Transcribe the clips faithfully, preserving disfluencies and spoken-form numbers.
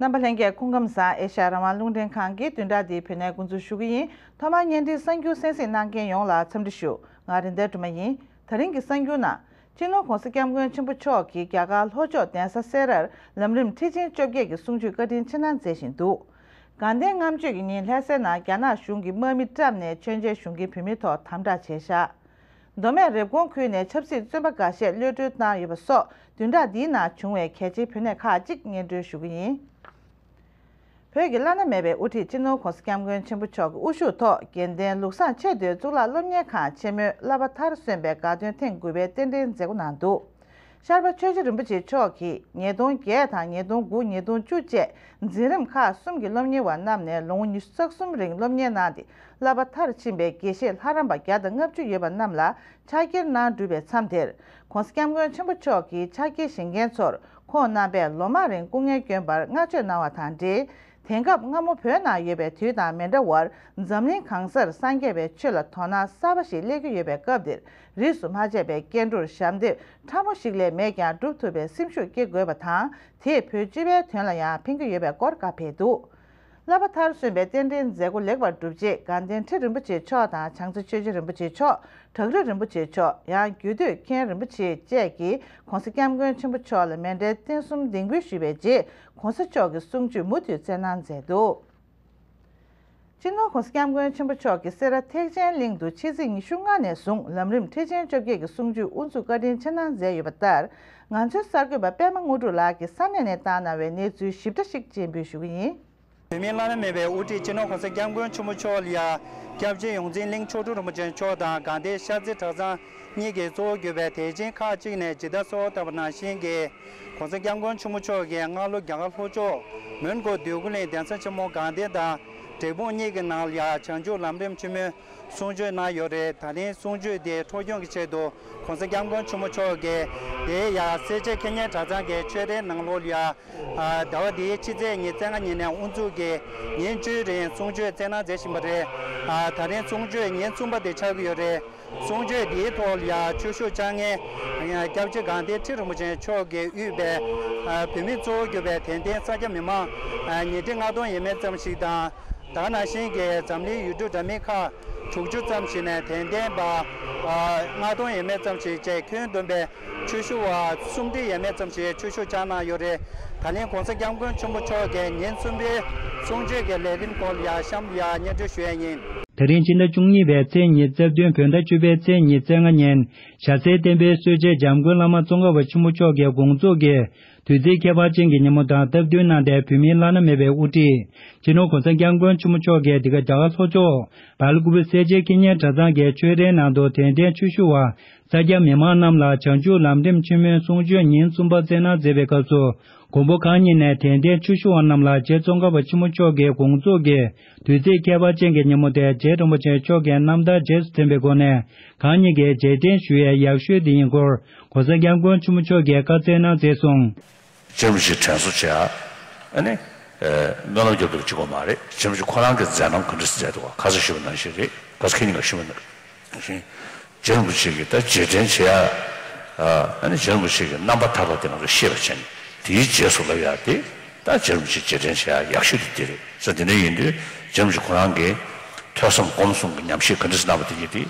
རྣམ་པ་ལྷན་རྒྱས་སྐུ་ཁམས་བཟང་། ཨེ་ཤ་ཡ་རང་དབང་རླུང་འཕྲིན་ཁང་གིས་བདུན་ཕྲག་འདིའི་བོད་གནས་འགོ་འཛུགས་ཞུ་གི་ཡིན། ཐོག་མར་བརྙན་འཕྲིན་གསར་འགྱུར་གསན་གཟིགས་གནང་མཁན་ཡོངས་ལ་འཚམས་འདྲི་ཞུ། ང་རེད་མདའ་སྒྲོལ་མ་ཡིན། ད་རིང་གི་གསར་འགྱུར་ནང་། སྤྱི་ནོར་༸གོང་ས་༸སྐྱབས་མགོན་ཆེན་པོ་མཆོག་གིས་རྒྱ་གར་ལྷོ་ཕྱོགས་གདན་ས་སེ་རར་ལམ་རིམ་ཁྲི་ཆེན་བཅོ་བརྒྱད་ཀྱི་གསུང་ཆོས་བཀའ་དྲིན་ཆེ་གནང་མཛད་བཞིན་འདུག་དགའ་ལྡན་ལྔ་མཆོད་ཀྱི་ཉིན་ལྷ་སའི་ནང་རྒྱ་ནག་གཞུང་གིས་དམག་མི་བཀྲམ་ནས་མཆོད་མཇལ་ཞུ་མཁན་བོད་མི་ཐོག་དམ་དྲག་བྱས་བཞག་མདོ་སྨད་རེབ་གོང་ཁུལ་ནས་ཆབ་སྲིད་བཙོན་པ་འགའ་ཤས་གློད་གྲོལ་བཏང་ཡོད་པ་སོགས་བདུན་ཕྲག་འདིའི་ནང་བྱུང་བའི་གལ་ཆེའི་བོད་གནས་ཁག་ཅིག་སྙན་སྒྲོན་ཞུ་གི་ཡིན། བོད་ཀྱི་བླ་ན་མེད་པའི་དབུ་ཁྲིད་སྤྱི་ནོར་༸གོང་ས་༸སྐྱབས་མགོན་ཆེན་པོ་མཆོག་གི་དབུ་བཞུགས་ཐོག་དགེ་ལྡན་ལུགས་བཟང་ཆེས་མཐོའི་གཙུག་ལག་སློབ་གཉེར་ཁང་ཆེན་མོའི་བསླབ་པ་མཐར་སོན་པའི་དགའ་སྟོན་ཐེངས་དགུ་པའི་རྟེན་འབྲེལ་མཛད་སྒོ་གནང་འདུག་ཤར་པ་ཆོས་རྗེ་རིན་པོ་ཆེ་མཆོག་གིས་ཉིས་སྟོང་བརྒྱད་དང་ཉིས་སྟོང་དགུ་ཉིས་སྟོང་བཅུ་བཅས་འཛིན་རིམ་ཁག་གསུམ་གྱི་སློབ་གཉེར་བ་རྣམས་ནས་ལོ་ངོ་ཉི་ཤུ་རྩ་གསུམ་རིང་སློབ་གཉེར་གནང་སྟེ་བསླབ་པ་མཐར་ཕྱིན་པའི་དགེ་བཤེས་ལྷ་རམས་པ་བརྒྱ་དང་ལྔ་བཅུ་ཡོད་པ་རྣམས་ལ་ཕྱག་འཁྱེར་གནང་གྲུབ་པའི་མཚམས་དེར་༸གོང་ས་༸སྐྱབས་མགོན་ཆེན་པོ་མཆོག་གིས་ཕྱག་འཁྱེར་བཞེས་མཁན་ཚོར་ཁོང་རྣམ་པས་ལོ་མང་རིང་སྐུ་ངལ་བསྐྱོན་པར་བསྔགས་བརྗོད་གནང་བ་དང་འབྲེལ། དེང་སྐབས་སྔ་མོ་བོད་ནང་ཡོད་པའི་དུས་དང་མི་འདྲ་བར་འཛམ་གླིང་གང་སར་སངས་རྒྱས་པའི་ཆོས་ལ་དོ་སྣང་གསར་པ་ཞིག་སླེབས་ཀྱི་ཡོད་པའི་སྐབས་འདིར་རིས་སུ་མ་ཆད་པའི་སྐྱེ་འགྲོར་ཞབས་འདེགས་ཕྲ་མོ་ཞིག་ལས་མེད་ཀྱང་སྒྲུབ་ཐུབ་པའི་སེམས་ཤུགས་སྐྱེ་དགོས་པ་དང་དེས་བོད་སྤྱི་པའི་དོན་ལ་ཡང་ཕན་གྱི་ཡོད་པའི་སྐོར་བཀའ་ཕེབས་འདུག་བསླབ་པ་མཐར་སོན་པའི་རྟེན་འབྲེལ་མཛད་སྒོ་ལེགས་པར་གྲུབ་རྗེས་དགའ་ལྡན་ཁྲི་རིན་པོ་ཆེ་མཆོག་དང་བྱང་རྩེ་ཆོས་རྗེ་རིན་པོ་ཆེ་མཆོག་བྲག་རི་རིན་པོ་ཆེ་མཆོག་ཡང་རྒྱུད་སྟོད་མཁན་རིན་པོ་ཆེ་བཅས་ཀྱིས་༸གོང་ས་༸སྐྱབས་མགོན་ཆེན་པོ་མཆོག་ལ་མཎྜལ་རྟེན་གསུམ་གདེང་འབུལ་ཞུས་པའི་རྗེས་༸གོང་ས་མཆོག་གི་གསུང་ཆོས་མུ་མཐུད་སྩལ་གནང་མཛད་འདུག་སྤྱི་ནོར་༸གོང་ས་༸སྐྱབས་མགོན་ཆེན་པོ་མཆོག་གིས་སེ་ར་ཐེག་ཆེན་གླིང་དུ་ཕྱི་ཚེས་ཉི་ཤུ་ལྔ་ནས་བཟུང་ལམ་རིམ་ཁྲི་ཆེན་བཅོ་བརྒྱད་ཀྱི་གསུང་ཆོས་དབུ་འཛུགས་བཀའ་དྲིན་ཆེ་གནང་མཛད་ཡོད་པ་ལྟར། ང་ཚོའི་གསར་འགོད་པ་པད་མ་དངོས་གྲུབ་ལགས་ཀྱིས་ས་གནས་ནས་བཏང་གནང་བའི་གནས་ཚུལ་ཞིབ་ཕྲ་ཞིག་སྤྱན་འབུལ་ཞུ་གི་ཡིན། བོད་མིའི་བླ་ན་མེད་པའི་དབུ་ཁྲིད་སྤྱི་ནོར་༸གོང་ས་༸སྐྱབས་མགོན་ཆེན་པོ་མཆོག་ལ་ཡང་སྐྱབས་རྗེ་ཡོངས་འཛིན་གླིང་མཆོག་སྤྲུལ་རིན་པོ་ཆེ་མཆོག་དང་དགའ་ལྡན་ཤར་རྩེ་གྲྭ་ཚང་གཉིས་ཀྱིས་གཙོ་བོ་གྱུར་པའི་དད་ཅན་ཁག་ཅིག་ནས་ཇི་ལྟར་གསོལ་བ་བཏབ་པ་ནང་བཞིན་གྱི་༸གོང་ས་༸སྐྱབས་མགོན་ཆེན་པོ་མཆོག་གིས་སྔ་ལོ་རྒྱ་གར་ལྷོ་ཕྱོགས་མོན་གྷོ་འདོད་རྒུ་གླིང་གདན་ས་ཆེན་མོ་དགའ་ལྡན་དང་འབྲས་སྤུངས་གཉིས་ཀྱི་ནང་ལ་ཡང་བྱང་ཆུབ་ལམ་རིམ་ཆེན་མོའི་གསུང་ཆོས་གནང་ཡོད་རེད། ད་ཐེངས་གསུང་ཆོས་དེ་འཕྲོ་སྐྱོང་གི་ཆེད་དུ་༸གོང་ས་༸སྐྱབས་མགོན་ཆེན་པོ་མཆོག་གིས་དེ་ཡང་སེར་བྱེས་ཁེ་ཉེན་གྲྭ་ཚང་གི་ཆོས་རའི་ནང་ལོགས་ལ་ཡང་ཟླ་བ་འདིའི་ཕྱི་ཚེས་ཉི་ཤུ་རྩ་ལྔ་ཉིན་ནས་དབུ་འཛུགས་ཀྱིས་ཉིན་བཅུའི་རིང་གསུང་ཆོས་སྩལ་གནང་མཛད་བཞིན་པ་རེད། ད་རིང་གསུང་ཆོས་ཉིན་གསུམ་པ་དེ་ཆགས་ཀྱི་ཡོད་རེད། གསུང་ཆོས་འདིའི་ཐོག་ལ་ཡང་ཆོས་ཞུ་བཅར་མཁན་སྐྱབས་རྗེ་དགའ་ལྡན་ཁྲི་རིན་པོ་ཆེ་མཆོག་གིས་དབུས་པའི་བོད་མི་གཙོ་བོ་གྱུར་པའི་དད་ལྡན་ས་སྐྱ་མི་མང་ཉིས་ཁྲི་ལྔ་སྟོང་ཡས་མས་ཙམ་ཞིག་དང་། ད་ག་ནང་བཞིན་གྱི་འཛམ་གླིང་ཡུལ་གྲུ་འདྲ་མིན་ཁག་དྲུག་ཅུ་ཙམ་ཞིག་ནས་དད་ལྡན་པ་ལྔ་སྟོང་ཡས་མས་ཙམ་ཞིག་བཅས་ཁྱོན་བསྡོམས་པའི་ཆོས་ཞུ་བ་སུམ་ཁྲི་ཡས་མས་ཙམ་ཞིག་ཆོས་ཞུ་བཅར་གནང་ཡོད་རེད། ད་ལན་༸གོང་ས་༸སྐྱབས་མགོན་ཆེན་པོ་མཆོག་གིས་ཉིན་གསུམ་པའི་གསུང་ཆོས་ཀྱི་ལས་རིམ་སྐོར་ལ་ཡང་གཤམ་ལ་ཡང་སྙན་སྒྲོན་ཞུ་ཡས་ཡིན། དེ་རིང་ཕྱི་ཟླ་བཅུ་གཉིས་པའི་ཚེས་ཉི་ཤུ་རྩ་བདུན་བོད་ཟླ་བཅུ་པའི་ཚེས་ཉི་ཤུ་རྩ་ལྔ་ཉིན་ཞྭ་སེར་བསྟན་པའི་སྲོལ་འབྱེད་འཇམ་མགོན་བླ་མ་ཙོང་ཁ་པ་ཆེན་པོ་མཆོག་གི་དགོངས་རྫོགས་ཀྱི་དུས་ཚིགས་ཁྱད་པར་ཅན་གྱི་ཉིན་མོ་དང་སྟབས་བསྟུན་གནང་སྟེ་བོད་མིའི་བླ་ན་མེད་པའི་དབུ་ཁྲིད་སྤྱི་ནོར་༸གོང་ས་༸སྐྱབས་མགོན་ཆེན་པོ་མཆོག་གིས་འདི་ག་རྒྱ་གར་ལྷོ་ཕྱོགས་སྦེལ་ཀོབ་སེར་བྱེས་ཁེ་ཉེན་གྲྭ་ཚང་གི་ཆོས་རའི་ནང་དུ་དད་ལྡན་ཆོས་ཞུ་བ་ས་སྐྱ་མི་མང་རྣམས་ལ་བྱང་ཆུབ་ལམ་རིམ་ཆེན་མོའི་གསུང་ཆོས་ཉིན་གསུམ་པ་སྩལ་གནང་མཛད་པའི་སྐབས་སུ། མགོན་པོ་གང་ཉིད་ནས་དད་ལྡན་ཆོས་ཞུ་བ་རྣམས་ལ་རྗེ་ཙོང་ཁ་པ་ཆེན་པོ་མཆོག་གི་དགོངས་རྫོགས་ཀྱི་དུས་ཚིགས་ཁྱད་པར་ཅན་གྱི་ཉིན་མོ་དེ་རྗེ་རིན་པོ་ཆེ་མཆོག་གི་རྣམ་ཐར་རྗེས་སུ་འཛིན་པའི་སྒོ་ནས་གང་ཉིད་ཀྱིས་རྗེས་དྲན་ཞུ་ཡས་ཡག་ཤོས་དེ་ཡིན་སྐོར་༸གོང་ས་༸སྐྱབས་མགོན་ཆེན་པོ་མཆོག་གིས་བཀའ་སྩལ་གནང་མཛད་སོང་། རྗེ་རིན་པོ་ཆེ་དྲན་གསོ་བྱེད་ཡ། ཨ་ནི། སྨོན་ལམ་རྒྱབ་འདུག་གཅིག་པོ་མ་རེད། རྗེ་རིན་པོ་ཆེ་ཁོ་རང་གི་མཛད་རྣམ་ག་འདྲ་མཛད་འདུག་ག་ཁ་སང་ཞུས་པ་ནང་བཞིན་རེད། ག་ཁ་ཉིན་ག་ཞུས་པ་ནང་བཞིན། རྗེ་རིན་པོ་ཆེ་གིས་ད་རྗེས་དྲན་བྱེད་ཡ། ཨ་ནི་རྗེ་རིན་པོ་ཆེ་གི་རྣམ་པ་ཐར་པ་དེ་ང་ཚོས་ཤེས་པ་བྱས་ནས་དེའི་རྗེས་སུ་ལབ་ཡ་དེ་ད་རྗེ་རིན་པོ་ཆེ་རྗེས་དྲན་བྱེད་ཡ་ཡག་ཤོས་དེ་དེ་རེད་ཟེར། དེ་འདྲ་ཡིན་དུས་རྗེ་རིན་པོ་ཆེ་ཁོ་རང་གི་ཐོས་བསམ་སྒོམ་གསུམ་གྱི་ཉམས་བཞེས་ག་འདྲ་ཞིག་གནང་བ་དེ་ཉིད་དེ་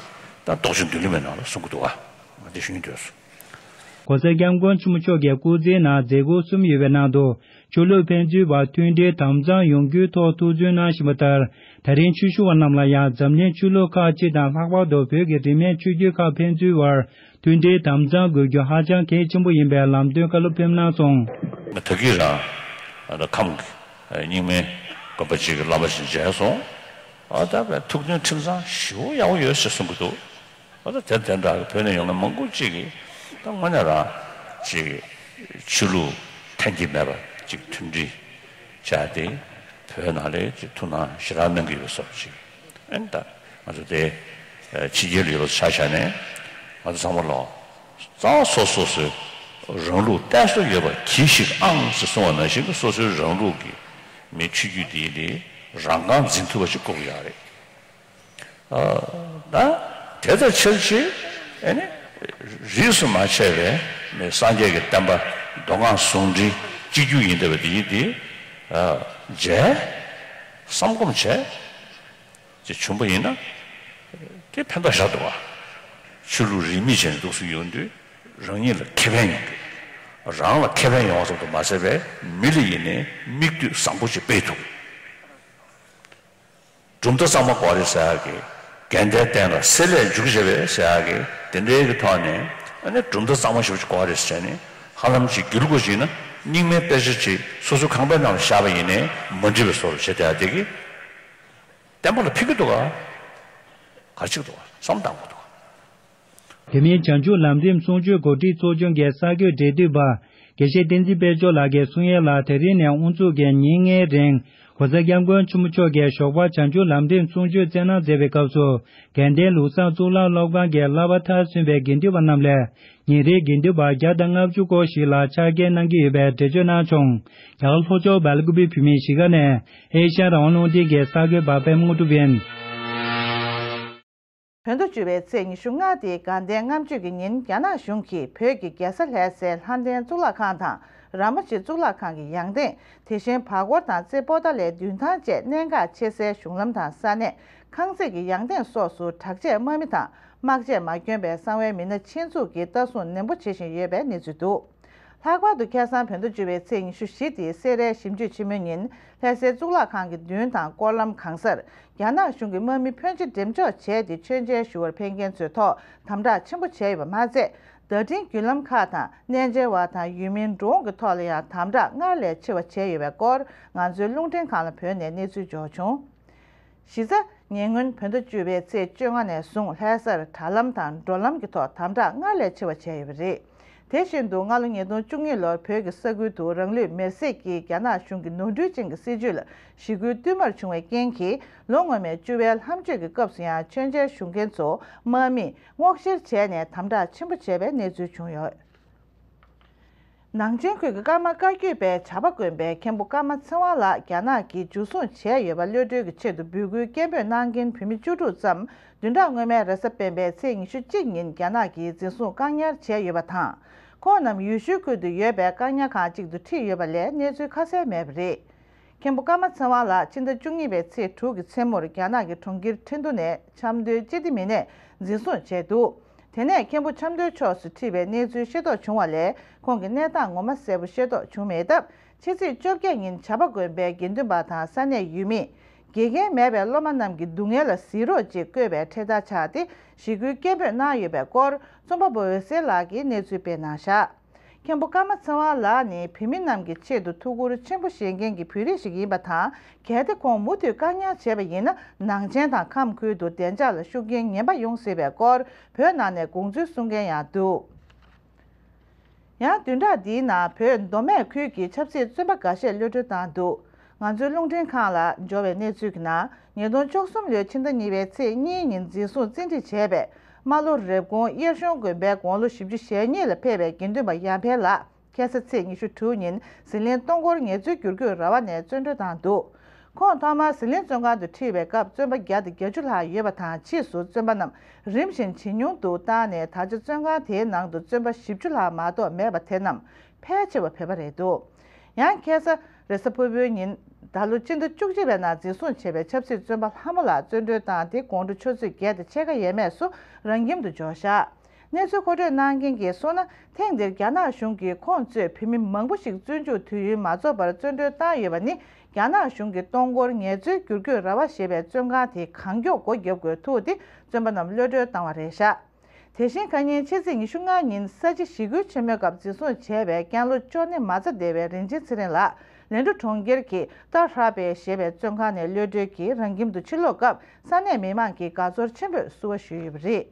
ད་རྟོགས་བརྗོད་མདུན་ལམ་པའི་ནང་ལ་གསུང་གི་འདུག་ག་ང་དེ་ཞུ་སྙིང་འདོད་སོང་། ༸གོང་ས་༸སྐྱབས་མགོན་ཆེན་པོ་མཆོག་གི་སྐུ་ཚེའི་ནང་མཛད་སྒོ་གསུམ་ཡོད་པའི་ནང་དུ། ཆོས་ལུགས་ཕན་ཚུན་བར་མཐུན་སྒྲིལ་དམ་གཙང་ཡོང་རྒྱུའི་ཐོག་ཐུགས་བརྩོན་གནང་བཞིན་པ་ལྟར། ད་རིང་ཆོས་ཞུ་བ་རྣམས་ལ་ཡང་འཛམ་གླིང་ཆོས་ལུགས་ཁག་སྤྱི་དང་ལྷག་པར་དུ་བོད་ཀྱི་རིས་མེད་ཆོས་བརྒྱུད་ཁག་ཕན་ཚུན་བར་མཐུན་སྒྲིལ་དམ་གཙང་དགོས་རྒྱུ་ཧ་ཅང་གལ་ཆེན་པོ་ཡིན་པའི་ལམ་སྟོན་བཀའ་སློབ་ཕེབས་གནང་སོང་། ད་གིན་རང་ཁམས་ཀྱི་རྙིང་མའི་དགོན་པ་ཅིག་གི་བླ་མ་ཞིག་མཇལ་སོང་། ཨ་ད་བས་ཐུགས་མཐུན་ཁྲིམས་གཙང་ཞེ་པོ་ཡག་པོ་ཡོད་ཅེས་གསུང་གི་འདུག་ཨ་ད་དེ་དེ་འདྲ་བོད་ནས་ཡོང་མཁན་མང་པོ་ཅིག་གིས་ད་དངོས་གནས་རང་ཅིག་ཆོས་ལུགས་འཐེན་འཁྱེར་མེད་པ་ཅིག་མཐུན་སྒྲིལ་བྱས་ཏེ་བོད་ནང་ལ་ཅིག་ཐུགས་སྣང་ཞེ་དྲག་གནང་གི་ཡོད་པའི་བཟོ་འདྲ་ཅིག་ཨ་ནི་ད་ང་ཚོ་དེ་ཕྱི་རྒྱལ་ལ་ཡོད་པ་ཆ་བཞག་ནས་ང་ཚོ་ཚང་མ་ལོ་གཙང་སོ་སོ་སོའི་རང་ལུགས་གཏད་སོ་ཡོད་པ་གྱིས་ཤིག་ཨང་ཟེར་གསུངས་པ་ནང་བཞིན་གྱི་སོ་སོའི་རང་ལུགས་ཀྱི་མི་ཆོས་བརྒྱུད་དེ་ཡི་དེ་རང་རྐང་འཛིན་ཐུབ་པ་ཞིག་དགོས་ཀྱི་ཡོད་རེད། ད་དེ་ལྟར་ཕྱིར་ཅིག་ཨེ་ནི་རིས་སུ་མ་ཆད་པའི་ནི་སངས་རྒྱས་ཀྱི་བསྟན་པ་མདོ་སྔགས་ཟུང་འབྲེལ་གཅིག་གྱུར་ཡིན་བསྡད་པ་དེ་ཡིན་ཏེ། མཇལ། བསམ་སྒོམ་བྱས། ཅེས་བྱུང་པ་ཡིན་ན། དེ་ཕན་ཐོགས་ཞེ་དྲག་འདུག་བ། ཆོས་ལུགས་རིས་མེད་བྱས་ནས་འདུག་སེ་ཡོང་དུས། རང་ཉིད་ལ་ཁེ་ཕན་ཡོང་གི། རང་ལ་ཁེ་ཕན་ཡོང་བ་ཙམ་དུ་མ་ཟད་པའི་མི་ལ་ཡིན་ནའི་མིག་ལྟོས་བཟང་པོ་ཞིག་སྤེལ་ཐུབ། གྲུབ་མཐའ་གཙང་མ་དགོས་རེད་ཟེར་ཡག་གི། དགེ་ལྡན་བསྟེན་ལ་སེལ་ལས་འཇུག་བྱེད་པའི་ཟེར་ཡག་གི། དེ་འདྲའི་གི་ཐོག་ནས་ཨ་ནི་གྲུབ་མཐའ་གཙང་མ་ཞེ་པོ་ཅིག་དགོས་རེད་ཟེར་ནས། ཧ་ལམ་ཅིག་སྒྱིད་ལུག་པ་ཞིག་ན་རྙིང་མའི་དཔེ་ཆ་ཅིག་སོ་སོའི་ཁང་པའི་ནང་ལ་བཞག་པ་ཡིན་ནའི་མ་འགྲིག་པའི་བཟོ་འདྲ་བྱེད་བསྡད་ཡག་དེ་གི། བསྟན་པ་ལ་ཕན་གྱི་འདུག་ག་ག་ཅིག་འདུག་ག་བསམ་བཏང་དགོས་འདུག་ག་བོད་མིའི་བྱང་ཆུབ་ལམ་རིམ་གསུང་ཆོས་གོ་སྒྲིག་ཚོགས་ཆུང་གི་གསར་འགོད་འབྲེལ་མཐུད་པ། དགེ་བཤེས་བསྟན་འཛིན་དཔལ་འབྱོར་ལགས་ཀྱིས་གསུང་ཡས་ལ། དེ་རིང་ནས་དབུ་འཛུགས་ཀྱིས་ཉིན་ལྔའི་རིང་གོང་ས་སྐྱབས་མགོན་ཆེན་པོ་མཆོག་གིས་ཞོགས་པར་བྱང་ཆུབ་ལམ་རིམ་གསུང་ཆོས་སྩལ་གནང་མཛད་པའི་སྐབས་སུ། དགེ་ལྡན་ལུགས་བཟང་གཙུག་ལག་སློབ་ཁང་གི་བསླབ་པ་མཐར་སོན་པའི་དགེ་འདུན་པ་རྣམས་ལས། ཉིན་རེའི་དགེ་འདུན་པ་བརྒྱ་དང་ལྔ་བཅུ་སྐོར་ཞིག་ལ་ཕྱག་འཁྱེར་གནང་གི་ཡོད་པའི་འགྲེལ་བརྗོད་གནང་བྱུང་། རྒྱ་གར་ལྷོ་ཕྱོགས་སྦེལ་ཀོབ་བོད་མིའི་གཞིས་ཀ་ནས་ཨེ་ཤ་ཡ་རང་དབང་རླུང་འཕྲིན་གྱི་གསར་འགོད་པ་པད་མ་དངོས་གྲུབ་ཡིན། བོད་ཟླ་བཅུ་པའི་ཚེས་ཉི་ཤུ་ལྔ་སྟེ་དགའ་ལྡན་ལྔ་མཆོད་ཀྱི་ཉིན། རྒྱ་ནག་གཞུང་གིས་བོད་ཀྱི་རྒྱལ་ས་ལྷ་སའི་ལྷ་ལྡན་གཙུག་ལག་ཁང་དང་། ར་མོ་ཆེ་གཙུག་ལག་ཁང་གི་ཡང་སྟེང་། དེ་བཞིན་བར་སྐོར་དང་རྩེ་པོ་ཏཱ་ལའི་མདུན་ཐང་བཅས་གནད་འགག་ཆེ་སའི་གཞུང་ལམ་དང་ས་གནས། ཁང་བརྩེགས་ཀྱི་ཡང་སྟེང་སོགས་སུ་དྲག་ཆས་དམག་མི་དང་དམག་ཆས་མ་གྱོན་པའི་གསང་བའི་མི་སྣ་ཆེད་འཛུགས་ཀྱིས་ལྟ་སྲུང་ནན་པོ་བྱེད་བཞིན་ཡོད་པའི་གནས་ཚུལ་འདུག། ལྷག་པར་དུ་ཁ་སང་བོད་ཟླ་བཅུ་པའི་ཚེས་ཉི་ཤུ་བཞི་སྟེ་སེ་རའི་ཞིབ་འཇུག་ཆེན་མོའི་ཉིན། ལྷ་སའི་གཙུག་ལག་ཁང་གི་མདུན་དང་སྐོར་ལམ་གང་སར། རྒྱ་ནག་གཞུང་གི་དམག་མི་ཕོན་ཆེ་འགྲེམས་འཇོག་བྱས་ཏེ། མཆོད་མཇལ་ཞུ་བར་ཕེབས་མཁན་ཚོའི་ཐོག་དམ་དྲག་ཆེན་པོ་བྱས་ཡོད་པ་མ་ཟད། བརྡ་འཕྲིན་བརྒྱུད་ལམ་ཁག་དང་། གནས་མཇལ་བ་དང་ཡུལ་མིའི་འགྲོ་འོང་གི་ཐོག་ལ་ཡང་དམ་དྲག་སྔར་ལས་ཆེ་བ་བྱས་ཡོད་པའི་སྐོར། ང་ཚོའི་རླུང་འཕྲིན་ཁང་ལ་བོད་ནས་གནས་ཚུལ་འབྱོར་བྱུང་། གཞི་རྩ། ཉེ་སྔོན་བོད་ཟླ་བཅུ་པའི་ཚེས་བཅོ་ལྔ་ནས་བཟུང་ལྷ་སར་དྲ་ལམ་དང་འགྲོ་ལམ་གྱི་ཐོག་དམ་དྲག་སྔར་ལས་ཆེ་བ་བྱས་ཡོད་པ་རེད། དེ་བཞིན་དུ་སྔ་ལོ་ཉིས་སྟོང་བཅུ་གཉིས་ལོར་བོད་ཀྱི་ས་ཁུལ་དུ་རང་ལུས་མེར་སྲེག་གིས་རྒྱ་ནག་གཞུང་གི་ནོར་འཁྲུལ་ཅན་གྱི་སྲིད་བྱུས་ལ་ཞི་རྒོལ་བསྟུད་མར་བྱུང་བའི་རྐྱེན་གྱིས། ལོ་སྔོན་མའི་བཅུ་པའི་ལྷ་མཆོད་ཀྱི་སྐབས་སུ་ཡང་མཆོད་མཇལ་ཞུ་མཁན་ཚོ་དམག་མིས་སྔོག་བཤེར་བྱས་ནས་དམ་དྲག་ཆེན་པོ་བྱས་པའི་གནས་ཚུལ་བྱུང་ཡོད། ནང་ཆེན་ཁུལ་གྱི་ཀརྨ་བཀའ་བརྒྱུད་པའི་བྱ་པ་དགོན་པའི་མཁན་པོ་ཀརྨ་ཚེ་དབང་ལགས་རྒྱ་ནག་གིས་འཇུ་བཟུང་བྱས་ཡོད་པ་གློད་གྲོལ་གྱི་ཆེད་དུ་འབོད་སྐུལ་སྐད་འབོད་གནང་མཁན་བོད་མི་བཅུ་དྲུག་ཙམ་བདུན་ཕྲག་སྔོན་མའི་རེས་གཟའ་སྤེན་པའི་ཚེས་ཉི་ཤུ་གཅིག་ཉིན་རྒྱ་ནག་གིས་འཛིན་བཟུང་བཀག་ཉར་བྱས་ཡོད་པ་དང་། ཁོང་རྣམས་ཡུལ་ཤུལ་ཁུལ་དུ་ཡོད་པའི་བཀག་ཉར་ཁང་གཅིག་ཏུ་ཁྲིད་ཡོད་པ་ལས་གནས་ཚུལ་ཁ་གསལ་མེད་པ་རེད། མཁན་པོ་ཀརྨ་ཚེ་དབང་ལགས་ཕྱི་ཟླ་བཅུ་གཉིས་པའི་ཚེས་དྲུག་གི་མཚན་མོར་རྒྱ་ནག་གི་གྲོང་ཁྱེར་ཁྲིན་ཏུ་ནས་ཆབ་མདོའི་སྤྱི་བདེ་མི་སྣས་འཛིན་བཟུང་བྱས་འདུག། དེ་ནས་མཁན་པོ་ཆབ་མདོའི་ཕྱོགས་སུ་ཁྲིད་པའི་གནས་ཚུལ་ཤེས་རྟོགས་བྱུང་བ་ལས། ཁོང་གི་གནས་སྟངས་ངོ་མ་གསལ་པོ་ཤེས་རྟོགས་བྱུང་མེད་སྟབས། ཕྱི་ཚེས་བཅོ་བརྒྱད་ཉིན་བྱ་པ་དགོན་པའི་དགེ་འདུན་པ་དང་ས་གནས་ཡུལ་མིས། དགེ་རྒན་མེད་པའི་སློབ་མ་རྣམས་ཀྱི་སྡུག་བསྔལ་ལ་གཟིགས་རོགས་ཅེས་བཀོད་པའི་འཕྲེད་དར་འཕྱར་ཏེ་ཞི་རྒོལ་སྐད་འབོད་གནང་ཡོད་པའི་སྐོར། རྩོམ་པ་པོ་འོད་ཟེར་ལགས་ཀྱིས་གནས་ཚུལ་སྤེལ་གནང་བཞག། མཁན་པོ་ཀརྨ་ཚེ་དབང་ལགས་ནི་བོད་མི་རྣམས་ཀྱི་ཆེད་དུ་ཐུགས་ཁུར་ཆེན་པོ་བཞེས་མཁན་གྱི་བོད་རིགས་ཤིག་ཡིན་པ་དང་། གལ་ཏེ་ཁོང་མུ་མཐུད་བཀག་ཉར་བྱས་པ་ཡིན་ན། ནང་ཆེན་དང་ཁམས་ཁུལ་དུ་བདེ་འཇགས་ལ་ཤུགས་རྐྱེན་ངན་པ་ཡོང་སྲིད་པའི་སྐོར་བོད་ནང་ནས་དགོངས་ཚུལ་གསུང་མཁན་ཡང་འདུག། ཡང་བདུན་ཕྲག་འདིའི་ནང་བོད་མདོ་སྨད་ཁུལ་གྱི་ཆབ་སྲིད་བཙོན་པ་འགའ་ཤས་གློད་གྲོལ་བཏང་འདུག། ང་ཚོའི་རླུང་འཕྲིན་ཁང་ལ་འབྱོར་བའི་གནས་ཚུལ་གྱི་ནང་། ཉིས་སྟོང་བཅུ་གསུམ་ལོའི་ཕྱི་ཟླ་གཉིས་པའི་ཚེས་གཉིས་ཉིན་འཛིན་བཟུང་བཙན་ཁྲིད་བྱས་པའི་རྨ་ལྷོ་རེབ་གོང་གཡས་གཤོང་དགོན་པའི་དགུང་ལོ་བཞི་བཅུ་ཞེ་གཉིས་ལ་ཕེབས་པའི་དགེ་འདུན་པ་ཡར་འཕེལ་ལགས་ཁ་སང་ཚེས་ཉི་ཤུ་དྲུག་ཉིན་ཟི་ལིང་སྟོང་འཁོར་ངལ་རྩོལ་བསྒྱུར་བཀོད་ར་བ་ནས་བཙོན་གྲོལ་བཏང་འདུག། ཁོང་ཐོག་མར་ཟི་ལིང་བཙོན་ཁང་དུ་ཁྲིད་པའི་སྐབས་བཙོན་པ་བརྒྱ་དང་བརྒྱད་ཅུ་ལྷག་ཡོད་པ་དང་། ཕྱིས་སུ་བཙོན་པ་རྣམས་རིམ་བཞིན་ཇེ་ཉུང་དུ་བཏང་ནས། ད་ཆ་བཙོན་ཁང་དེའི་ནང་དུ་བཙོན་པ་བཞི་བཅུ་ལྷག་མ་གཏོགས་མེད་པ་དེ་རྣམས་ཕལ་ཆེ་བ་བོད་པ་རེད་འདུག། ཡང་ཁ་སང་རེས་གཟའ་ཕུར་བུའི་ཉིན། ད་ལོ་སྤྱི་ཟླ་བཅུ་གཅིག་པའི་ནང་འཛིན་བཟུང་བྱས་པའི་ཆབ་སྲིད་བཙོན་པ་ལྷ་མོ་ལགས་བཙོན་གྲོལ་བཏང་སྟེ། དགོང་དྲོ་ཆུ་ཚོད་བརྒྱད་དང་ཕྱེད་ཀ་ཡས་མས་སུ་རང་ཁྱིམ་དུ་འབྱོར་བཞག། གནས་ཚུལ་མཁོ་སྤྲོད་གནང་མཁན་གྱིས་གསུངས་ན། ཐེངས་འདིར་རྒྱ་ནག་གཞུང་གིས་ཁོང་གཙོས་བོད་མི་མང་པོ་ཞིག་བཙོན་འཇུག་དུས་ཡུན་མ་རྫོགས་པར་བཙོན་གྲོལ་བཏང་ཡོད་པ་ནི། རྒྱ་ནག་གཞུང་གིས་སྟོང་འཁོར་ངལ་རྩོལ་བསྒྱུར་བཀོད་ར་བ་ཞེས་པའི་བཙོན་ཁང་དེ་གང་མགྱོགས་སྒོ་བརྒྱབ་དགོས་ཐུག་སྟེ། བཙོན་པ་རྣམས་གློད་གྲོལ་བཏང་བ་རེད་བཞག། དེ་བཞིན་ཁ་ཉིན་ཕྱི་ཚེས་ཉི་ཤུ་ལྔ་ཉིན་ས་བྱི་ཞི་རྒོལ་ཆེན་མོའི་སྐབས་འཛིན་བཟུང་བྱས་པའི་ཀན་ལྷོ་ཅོ་ནེ་མ་རྩ་སྡེ་བའི་རིན་ཆེན་ཚེ་རིང་ལགས་ལན་གྲུ་གྲོང་ཁྱེར་གྱི་ཏཱ་ཧྲ་པེ་ཞེས་པའི་བཙོན་ཁང་ནས་གློད་གྲོལ་གྱིས་རང་ཁྱིམ་དུ་ཕྱིར་ལོག་སྐབས། ས་གནས་མི་མང་གིས་དགའ་ཚོར་ཆེན་པོས་བསུ་བ་ཞུས་ཡོད་པ་རེད།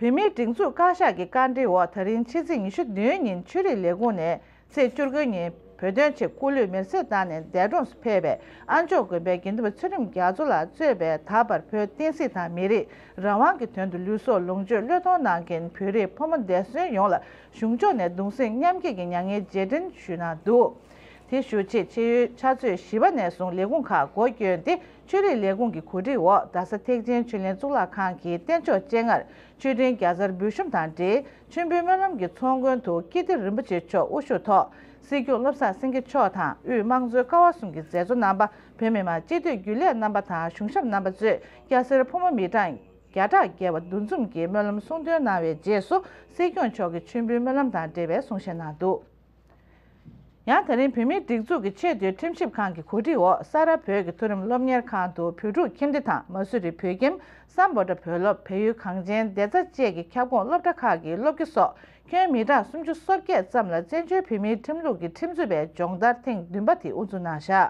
བོད་མིའི་སྒྲིག་འཛུགས་བཀའ་ཤག་གི་བཀའ་འཁྲོལ་འོག་ད་རིང་ཕྱི་ཚེས་ཉི་ཤུ་བདུན་ཉིན་ཆོས་རིག་ལས་ཁུངས་ནས། ཚེས་བཅུ་དགུ་ཉིན་བོད་དོན་ཆེད་སྐུ་ལུས་མེར་སྲེག་བཏང་ནས་འདས་གྲོངས་སུ་ཕེབས་པའི་ཨ་མཆོག་དགོན་པའི་དགེ་འདུན་པ་ཚུལ་ཁྲིམས་རྒྱ་མཚོ་ལགས་གཙོས་པའི་ད་བར་བོད་བསྟན་སྲིད་དང་མི་རིགས་རང་དབང་གི་དོན་དུ་ལུས་སྲོག་ལོངས་སྤྱོད་བློས་གཏོང་གནང་མཁན་བོད་རིགས་ཕོ་མོ་འདས་གསོན་ཡོངས་ལ་གཞུང་ཕྱོགས་ནས་གདུང་སེམས་མཉམ་སྐྱེད་ཀྱི་མྱ་ངན་རྗེས་དྲན་ཞུས་གནང་འདུག། དེ་ཞུ་ཆེད་ཕྱེད་ཡོལ་ཕྱག་ཚོད་བཞི་པ་ནས་བཟུང་ལས་ཁུངས་ཁག་སྒོ་བསྐྱོན་ཏེ། ཆོས་རིག་ལས་ཁུངས་ཀྱི་གོ་སྒྲིག་འོག་རྡ་ས་ཐེག་ཆེན་ཆོས་གླིང་གཙུག་ལག་ཁང་གི་རྟེན་མཆོག་སྤྱན་སྔར་མཆོད་སྤྲིན་བརྒྱ་རྩར་འབུལ་ཤོམ་དང་འབྲེལ། མཆོད་འབུལ་སྨོན་ལམ་གྱི་ཚོགས་མགོན་དུ་ཀིརྟི་རིན་པོ་ཆེ་མཆོག་དབུ་བཞུགས་ཐོག་ སྲིད་སྐྱོང་བློ་བཟང་སེང་གེ་མཆོག་དང་དབུས་དམངས་གཙོའི་ཀ་བ་གསུམ་གྱི་མཛད་གཙོ་རྣམ་པ། བོད་མི་མང་སྤྱི་འཐུས་རྒྱུན་ལས་རྣམ་པ་དང་གཞུང་ཞབས་རྣམ་པ་གཙོས་སྐྱ་སེར་ཕོ་མོ་མི་གྲངས་བརྒྱ་ཕྲག་བརྒལ་བ་འདུ་འཛོམས་ཀྱིས་སྨོན་ལམ་གསུང་འདོན་གནང་བའི་རྗེས་སུ། སྲིད་སྐྱོང་མཆོག་གིས་མཆོད་འབུལ་སྨོན་ལམ་དང་འབྲེལ་བའི་གསུང་བཤད་གནང་འདུག། ཡང་ད་རིང་བོད་མིའི་སྒྲིག་འཛུགས་ཀྱི་ཆེས་མཐོའི་ཁྲིམས་ཞིབ་ཁང་གི་གོ་སྒྲིག་འོག་ས་རཱ་བོད་ཀྱི་མཐོ་རིམ་སློབ་གཉེར་ཁང་དུ་བོད་ཕྲུག་ཁྱིམ་སྡེ་དང་མ་སུ་རི་བོད་ཁྱིམ། སམ་བྷོ་ཊ་བོད་སློབ། བལ་ཡུལ་གངས་ཅན་བདེ་རྩ་བཅས་ཀྱི་ཁྱབ་ཁོངས་སློབ་གྲྭ་ཁག་གི་སློབ་དགེ་སོགས་ཁྱོན་མི་གྲངས་སུམ་ཅུ་སོ་བརྒྱད་ཙམ་ལ་བཙན་བྱོལ་བོད་མིའི་ཁྲིམས་ལུགས་ཀྱི་ཁྲིམས་རྩོད་པའི་སྦྱོང་བརྡར་ཐེངས་བདུན་པ་དེ་དབུ་འཛུགས་གནང་བཞག།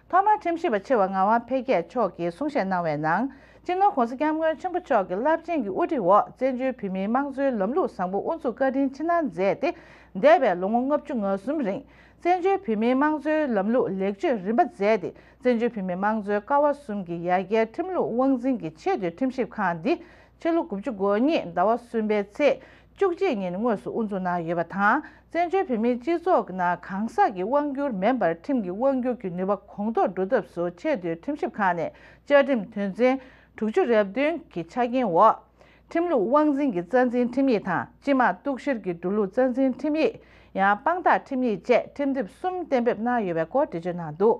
ཐོག་མར་ཁྲིམས་ཞིབ་པ་ཆེ་བ་ངག་དབང་འཕེལ་རྒྱས་མཆོག་གིས་གསུང་བཤད་གནང་བའི་ནང་། སྤྱི་ནོར་༸གོང་ས་༸སྐྱབས་མགོན་ཆེན་པོ་མཆོག་གི་རླབས་ཆེན་གྱི་དབུ་ཁྲིད་འོག་བཙན་བྱོལ་བོད་མིའི་དམངས་གཙོའི་ལམ་ལུགས་བཟང་པོ་དབུ་འཛུགས་བཀའ་དྲིན་ཆེ་གནང་མཛད་དེ། འདས་པའི་ལོ་ངོ་ལྔ་བཅུ་ང་གསུམ་རིང་། བཙན་བྱོལ་བོད་མིའི་དམངས་གཙོའི་ལམ་ལུགས་ལེགས་བཅོས་རིམ་པ་མཛད་དེ། བཙན་བྱོལ་བོད་མིའི་དམངས་གཙོའི་ཀ་བ་གསུམ་གྱི་ཡར་རྒྱས་ཁྲིམས་ལུགས་དབང་འཛིན་གྱི་ཆེས་མཐོའི་ཁྲིམས་ཞིབ་ཁང་འདི། ཕྱི་ལོ་དགུ་བཅུ་གོ་གཉིས་ཟླ་བ་གསུམ་པའི་ཚེས་བཅུ་གཅིག་ཉིན་དངོས་སུ་དབུ་འཛུགས་གནང་ཡོད་པ་དང་། བཙན་བྱོལ་བོད་མིའི་སྤྱི་ཚོགས་ཀྱི་ནང་གང་ཟག་གི་དབང་སྒྱུར་མིན་པར་ཁྲིམས་ཀྱི་དབང་སྒྱུར་གྱི་ནུས་པ་གོང་མཐོར་འགྲོ་ཐབས་སུ་ཆེས་མཐོའི་ཁྲིམས་ཞིབ་ཁང་ནས་བཅའ་ཁྲིམས་དོན་ཚན་དྲུག་ཅུ་རེ་བདུན་གྱི་ཆ་རྐྱེན་འོག་ཁྲིམས་ལུགས་དབང་འཛིན་གྱི་རྩ་འཛིན་ཁྲིམས་ཡིག་དང་། སྤྱི་དམངས་གཏུག་བཤེར་གྱི་འགྲོ་ལུགས་རྩ་འཛིན་ཁྲིམས་ཡིག་ཡང་དཔང་རྟགས་ཁྲིམས་ཡིག་བཅས་ཁྲིམས་དེབ་གསུམ་གཏན་འབེབས་གནང་ཡོད་པའི་སྐོར་འགྲེལ་བརྗོད་གནང་འདུག།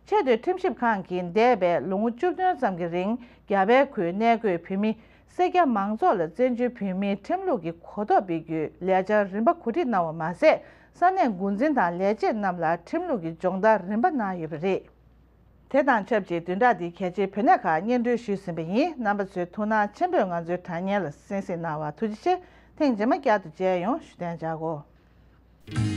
ཆེས་མཐོའི་ཁྲིམས་ཞིབ་ཁང་གིས་འདས་པའི་ལོ་ངོ་བཅུ་བདུན་ཙམ་གྱི་རིང་རྒྱ་བལ་ཁུལ་གནས་འཁོད་བོད་མི་སེར་སྐྱ་མང་ཚོགས་ལ་བཙན་བྱོལ་བོད་མིའི་ཁྲིམས་ལུགས་ཀྱི་གོ་རྟོགས་སྤེལ་རྒྱུའི་ལས་འཆར་རིམ་པ་གོ་སྒྲིག་གནང་བ་མ་ཟད། ས་གནས་འགོ་འཛིན་དང་ལས་བྱེད་རྣམས་ལ་ཁྲིམས་ལུགས་ཀྱི་སྦྱོང་བརྡར་རིམ་པ་གནང་ཡོད་པ་རེད། དེ་དང་ཆབས་ཅིག་བདུན་ཕྲག་འདིའི་གལ་ཆེའི་བོད་གནས་ཁག་སྙན་སྒྲོན་ཞུས་ཟིན་པ་ཡིན། རྣམ་པ་ཚོས་ཐུགས་སྣང་ཆེན་པོས་ང་ཚོའི་དྲ་བརྙན་ལ་གསན་གཟིགས་གནང་བར་ཐུགས་རྗེ་ཆེ། ཐེངས་རྗེས་མ་བསྐྱར་དུ་མཇལ་ཡོང་། བཞུགས་གདན་འཇགས་སྒོ།